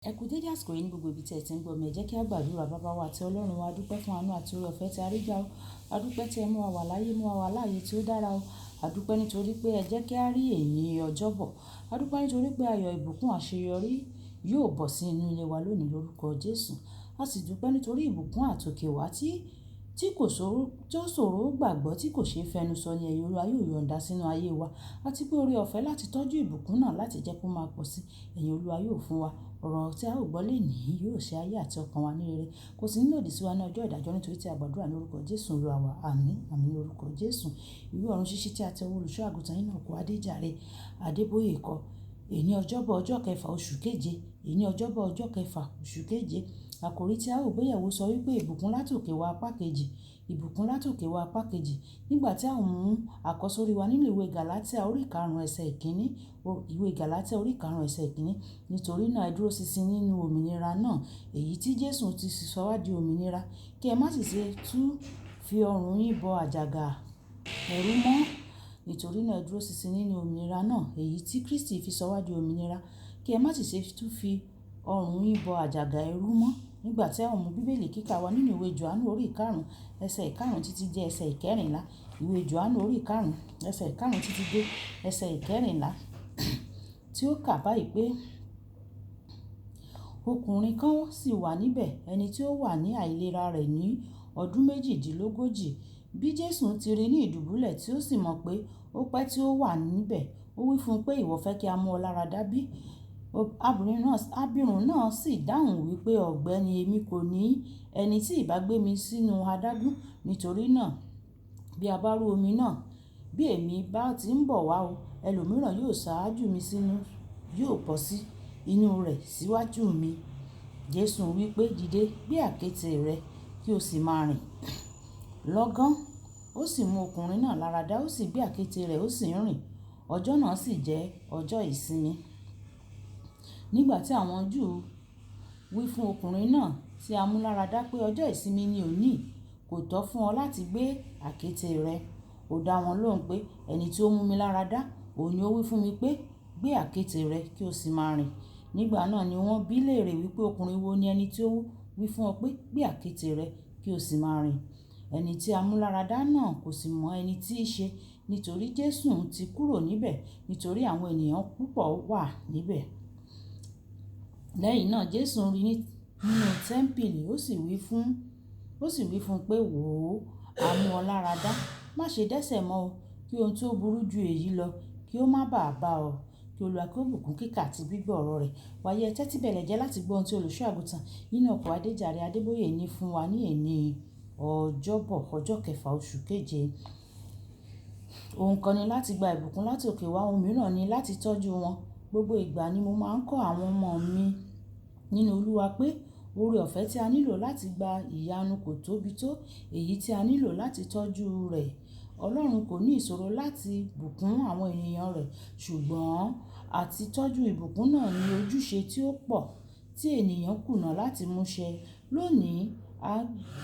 Ẹ kú dédé àsìkò yìí ní gbogbo ibi tí ẹ ti ń gbọ́ mi. Ẹ jẹ́ kí a gbàdúrà. Baba wa àti Ọlọ́run wa, a dúpẹ́ fún àánú àti oore-ọ̀fẹ́ tí a rí gbà o. A dúpẹ́ tí ẹ mú wa wà láyé, mú wa wà láàyè tí ó dára o. A dúpẹ́ nítorí pé ẹ jẹ́ kí a rí èní ọjọ́bọ̀. A dúpẹ́ nítorí pé ayọ̀ ìbùkún àṣeyọrí yóò bọ̀ sí inú ilé wa lónìí lórúkọ Jésù. A sì dúpẹ́ nítorí ìbùkún àtòkè wá tí kò ṣòro, tí ó ṣòro gbàgbọ́ tí kò ṣe é fẹnu sọ ní ẹ̀yin Olúwa yóò yọ̀ǹda sínú ayé wa. Àti pé oore-ọ̀fẹ́ láti tọ́jú ìbùkún náà láti jẹ́ kó máa pọ̀ sí, ẹ̀yin Olúwa yóò fún wa. Ọ̀rọ̀ tí a ó gbọ́ lénìí yóò ṣe ayé àti ọkàn wa ní rere. Kò sí ní lòdì sí wa ní ọjọ́ ìdájọ́ nítorí tí a gbàdúrà ní orúkọ Jésù Olúwa wa. Àmín, àmín ní orúkọ Jésù. Ìwé ọ̀run ṣíṣí tí a tẹ olùṣọ́ àgùntàn Enoch Adéjàre Adébóyè kọ. Èní ọjọ́bọ̀ ọjọ́ kẹfà oṣù keje. Èní ọjọ́bọ̀ ọjọ́ kẹfà oṣù keje. Àkòrí tí a ó gbéyẹ̀wò sọ wípé ìbùkún látòkè wá apá kejì. Ìbùkún látòkè wá apá kejì. Nígbà tí a ó mú àkọ́sórí wa nínú ìwé Gàlátíà orí karùn-ún ẹsẹ̀ ìkíní. Ìwé Gàlátíà orí karùn-ún ẹsẹ̀ ìkíní. Nítorí náà ẹ dúró ṣinṣin nínú òmìnira náà, èyí tí Jésù ti sọ wá di òmìnira. Kí ẹ má sì ṣe tú fi ọrùn yín bọ àjàgà ẹrú mọ́. Nítorí náà ẹ dúró ṣinṣin nínú òmìnira náà, èyí tí Kristi fi sọ wá di òmìnira. Kí ẹ má sì ṣe tú fi ọrùn yín bọ àjàgà ẹrú mọ́. Nígbà tí a ó mú Bíbélì kíkà wa nínú ìwé Jòhánù orí karùn-ún ẹsẹ̀ ìkarùn-ún títí dé ẹsẹ̀ ìkẹrìnlá. Ìwé Jòhánù orí karùn-ún ẹsẹ̀ ìkarùn-ún títí dé ẹsẹ̀ ìkẹrìnlá tí ó kà báyìí pé ọkùnrin kan sì wà níbẹ̀, ẹni tí ó wà ní àìlera rẹ̀ ní ọdún méjìdínlógójì. Bí Jésù ti rí ní ìdùbúlẹ̀ tí ó sì mọ̀ pé ó pẹ́ tí ó wà níbẹ̀, ó wí fún un pé, ìwọ fẹ́ kí a mú ọ lára dá bí? Abirùn náà sì dáhùn wípé, ọ̀gbẹ́ni, èmi kò ní ẹni tí ìbá gbé mi sínú adágún. Nítorí náà bí a bá rú omi náà, bí èmi bá ti ń bọ̀ wá o, ẹlòmíràn yóò ṣáájú mi sínú, yóò bọ́ sí inú rẹ̀ síwájú mi. Jésù wí pé, dìde, gbé àkéte rẹ kí o sì máa rìn. Lọ́gán, ó sì mú ọkùnrin náà lára dá, ó sì gbé àkéte rẹ̀, ó sì ń rìn. Ọjọ́ náà sì jẹ́ ọjọ́ ìsinmi. Nígbà tí àwọn Júù wí fún ọkùnrin náà tí a mú lára dá pé ọjọ́ ìsinmi ni òní, kò tọ́ fún ọ láti gbé àkéte rẹ. Ó dá wọn lóhùn pé ẹni tí ó mú mi lára dá, òun ni ó wí fún mi pé, gbé àkéte rẹ kí o sì máa rìn. Nígbà náà ni wọ́n bi léèrè wípé ọkùnrin wo ni ẹni tí ó wí fún ọ pé, gbé àkéte rẹ kí o sì máa rìn. Ẹni tí a mú lára dá náà kò sì mọ ẹni tí í ṣe, nítorí Jésù ti kúrò níbẹ̀, nítorí àwọn ènìyàn púpọ̀ wà níbẹ̀. Lẹ́yìn náà Jésù rí nínú tẹ́ḿpìlì, ó sì wí fún un pé, wò ó, a mú ọ lára dá. Má ṣe dẹ́ṣẹ̀ mọ́ o, kí ohun tí ó burú ju èyí lọ kí ó má bàá bá ọ. Kí Olúwa kí ó bùkún kíkà àti gbígbọ́ ọ̀rọ̀ rẹ̀. Wáyé ẹ tẹ́tí bẹ̀lẹ̀ jẹ́ láti gbọ́ ohun tí olùṣọ́ àgùntàn Enoch Adéjàre Adébóyè ní fún wa ní èní ọjọ́bọ̀ ọjọ́ kẹfà oṣù keje. Ohun kan ni láti gba ìbùkún láti òkè wá, ohun mìíràn ni láti tọ́jú wọn. Gbogbo ìgbà ni mo máa ń kọ́ àwọn ọmọ mi nínú Olúwa pé oore ọ̀fẹ́ tí a nílò láti gba ìyanu kò tóbi tó èyí tí a nílò láti tọ́jú rẹ̀. Ọlọ́run kò ní ìṣòro láti bùkún àwọn ènìyàn rẹ̀, ṣùgbọ́n àti tọ́jú ìbùkún náà ní ojúṣe tí ó pọ̀ tí ènìyàn kùnà láti mú ṣẹ. Lónìí,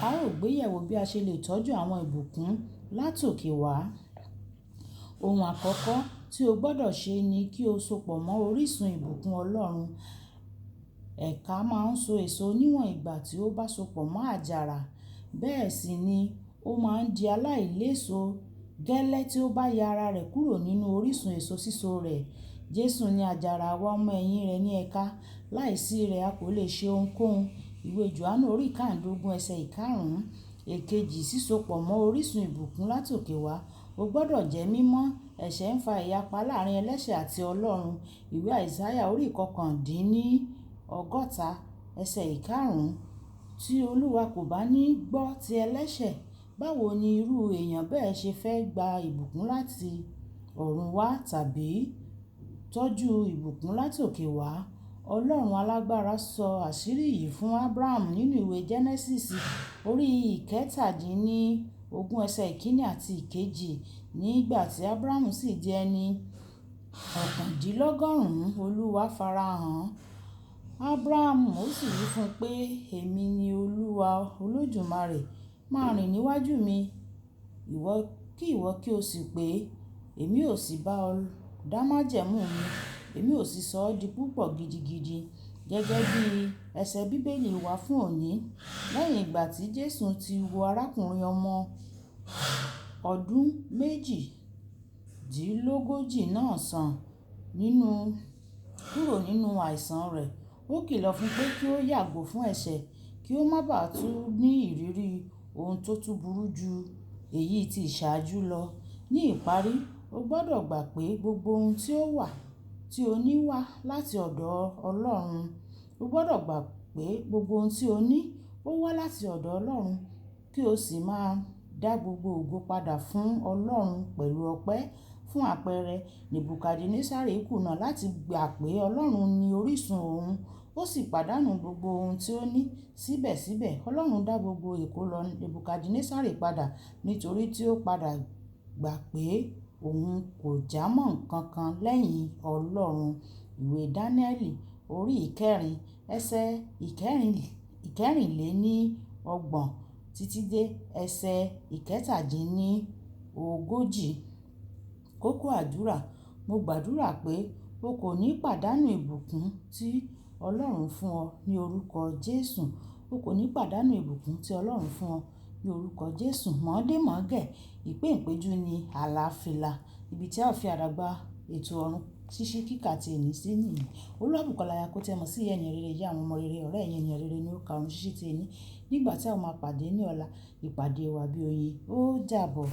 a ó gbéyẹ̀wò bí a ṣe lè tọ́jú àwọn ìbùkún látòkè wá. Ohun àkọ́kọ́ tí o gbọ́dọ̀ ṣe ni kí o sopọ̀ mọ́ orísun ìbùkún Ọlọ́run. Ẹ̀ka máa ń so èso níwọ̀n ìgbà tí ó bá sopọ̀ mọ́ àjàrà. Bẹ́ẹ̀ sì ni ó máa ń di aláìléso gẹ́lẹ́ tí ó bá ya ara rẹ̀ kúrò nínú orísun èso síso rẹ̀. Jésù ni àjàrà, àwa ọmọ ẹ̀yìn rẹ̀ ní ẹ̀ka. Láìsí rẹ̀ a kò lè ṣe ohunkóhun. Ìwé Jòhánù orí ìkáǹdógún ẹsẹ̀ ìkarùn-ún. Èkejì, sísopọ̀ mọ́ orísun ìbùkún látòkè wá. O gbọ́dọ̀ jẹ́ mímọ́. Ẹ̀ṣẹ̀ ń fa ìyapa láàrin ẹlẹ́ṣẹ̀ àti Ọlọ́run. Ìwé Àìsáyà orí ìkọkàndínní ọgọ́ta ẹsẹ̀ ìkarùn-ún. Tí Olúwa kò bá ní gbọ́ ti ẹlẹ́ṣẹ̀, báwo ni irú èèyàn bẹ́ẹ̀ ṣe fẹ́ gba ìbùkún láti ọ̀run wá tàbí tọ́jú ìbùkún látòkè wá? Ọlọ́run alágbára sọ àṣírí yìí fún Abraham nínú ìwé Jẹ́nẹ́sísì orí ìkẹtàdínní ogún ẹsẹ̀ ìkíní àti ìkejì. Nígbà tí Abraham sì di ẹni ọ̀kàndínlọ́gọ́rùn-ún, Olúwa farahàn Abraham, ó sì wí fún un pé, èmi ni Olúwa Olódùmarè, máa rìn níwájú mi, kí ìwọ kí o sì pé, èmi ó sì bá ọ dá májẹ̀mú mi, èmi ó sì sọ ọ́ di púpọ̀ gidigidi. Gẹ́gẹ́ bí ẹsẹ̀ bíbélì wa fún òní, lẹ́yìn ìgbà tí Jésù ti wo arákùnrin ọmọ ọdún méjìdínlógójì náà sàn kúrò nínú àìsàn rẹ̀, ó kìlọ̀ fún pé kí ó yàgò fún ẹ̀ṣẹ̀ kí ó má bàa tún ní ìrírí ohun tó tún burú ju èyí tí ìṣáájú lọ. Ní ìparí, o gbọdọ̀ gbà pé gbogbo ohun tí ó wà tí o ní wá láti ọ̀dọ̀ Ọlọ́run. O gbọdọ̀ gbà pé gbogbo ohun tí o ní ó wá láti ọ̀dọ̀ Ọlọ́run kí o sì máa dá gbogbo ògo padà fún Ọlọ́run pẹ̀lú ọpẹ́. Fún àpẹẹrẹ, Nebukadinesari kùnà láti gbà pé Ọlọ́run ni orísun òun, ó sì pàdánù gbogbo ohun tí ó ní. Síbẹ̀síbẹ̀, Ọlọ́run dá gbogbo ìkólọ Nebukadinesari padà nítorí tí ó padà gbà pé òun kò jámọ́ nǹkan kan lẹ́yìn Ọlọ́run. Ìwé Danieli orí ìkẹrin, ẹsẹ̀ ìkẹrìnléní ọgbọ̀n títí dé ẹsẹ̀ ìkẹtàdínní ogójì. Kókó àdúrà. Mo gbàdúrà pé o kò ní pàdánù ìbùkún tí Ọlọ́run fún ọ ní orúkọ Jésù. O kò ní pàdánù ìbùkún tí Ọlọ́run fún ọ ní orúkọ Jésù. Mọ̀ọ́dé mọ̀ọ́gẹ̀, ìpéǹpéjú ní àlàáfíà. Ibi tí a ó fi àdàgbà ètò ọ̀run ṣíṣí kíkà tí ẹni sí nìyí. Olúwabùkọ́lá aya kó tẹ́ mọ̀ sí ìyá ènìyàn rere, ìyá àwọn ọmọ rere, ọ̀rẹ́ ẹ̀yin ènìyàn rere ní ó ka ọ̀run ṣíṣí tí ẹni. Nígbà tí a ó máa pàdé ní ọ̀la, ìpàdé wa bí oyin. Ó dàbọ̀.